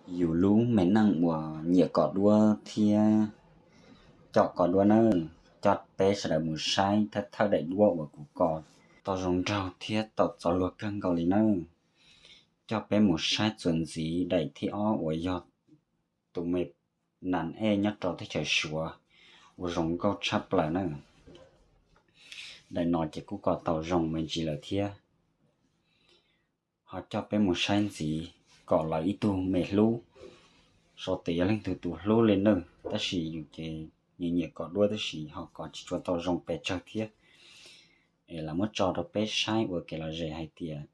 Yus lub me neej uas nyiam kos duab thiab coj kos duab nawb, coj peb sawv daws mus saib thawj thawj daim duab uas kuv kos tau zoo nraug thiab tau txaus luag kawg nkaus li nawb. Coj peb mus saib txuas ntxiv daim thib ob uas yog tus me nas ej nyob rau teb chaws Suav uas zoo nkauj tshaj plaws na. Daim no ces kuj kos tau zoo me ntsis lawm thiab. Ho coj peb mus saib ntxiv, kos lawv ib tug me hlub, sau tias yog leej twg tus hlub li nawb, tab sis yus ces nyiam nyiam kos duab tab sis ho kos tsis tshua tau zoo pes tsawg thiab. Es lam muab tso rau peb saib ua kev lom zem hais tias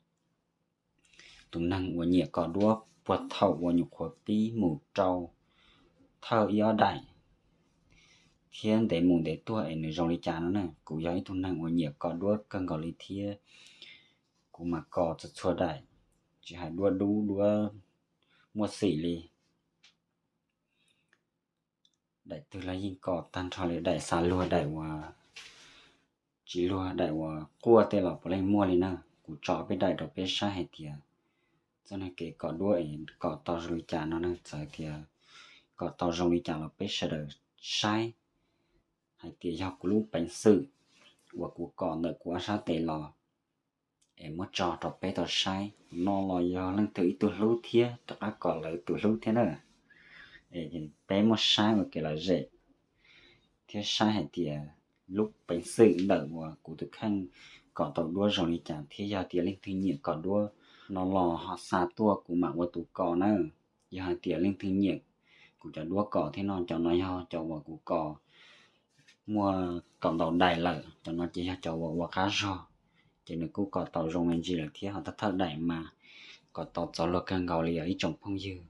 tus neeg uas nyiam kos duab puag thaum uas nyuam qhuav pib mus rau thawj ib ob daim thiab ntev mus ntev tuaj es nws zoo li cas no na. Kuv yog ib tug neeg uas nyiam kos duab kawg nkaus li thiab kuv mam kos txhua txhua daim, tsis hais duab dub duab muaj xim li. Daim twg los yeej kos tag nrho li, daim xav luag, daim uas tsis luag, daim uas quaj tej los puav leej muaj li na. Kuv tso peb daim rau peb saib hais tias txoj neeg kev kos duab es kos tau zoo li cas no na. Txawm tias kos tau zoo li cas los peb sawv daws saib hais tias yog kuv lub peev xwm uas kuv kos ntawm kuv ob sab tes los es muab tso rau peb tau saib. No los yog leej twg ib tug hlub thiab rov qab kos lawv tus hlub thiab na. Es peb muab saib ua kev lom zem thiab saib hais tias lub peev xwm ntawm uas kuv tus kheej kos tau duab zoo li cas thiab yog tias leej twg nyiam kos duab no los ho xa tuaj kuv mam ua tus kos na. Yog hais tias leej twg nyiam kuv cov duab kos thiab no, cov no yog cov uas kuv kos muaj kaum ntau daim lawm, cov no ces yog cov uas ua qab zog, ces nws kuj kos tau zoo me ntsis lawm thiab ho thawj thawj daim mas kos tau txaus luag kawg nkaus li os ib tsoom phooj ywg.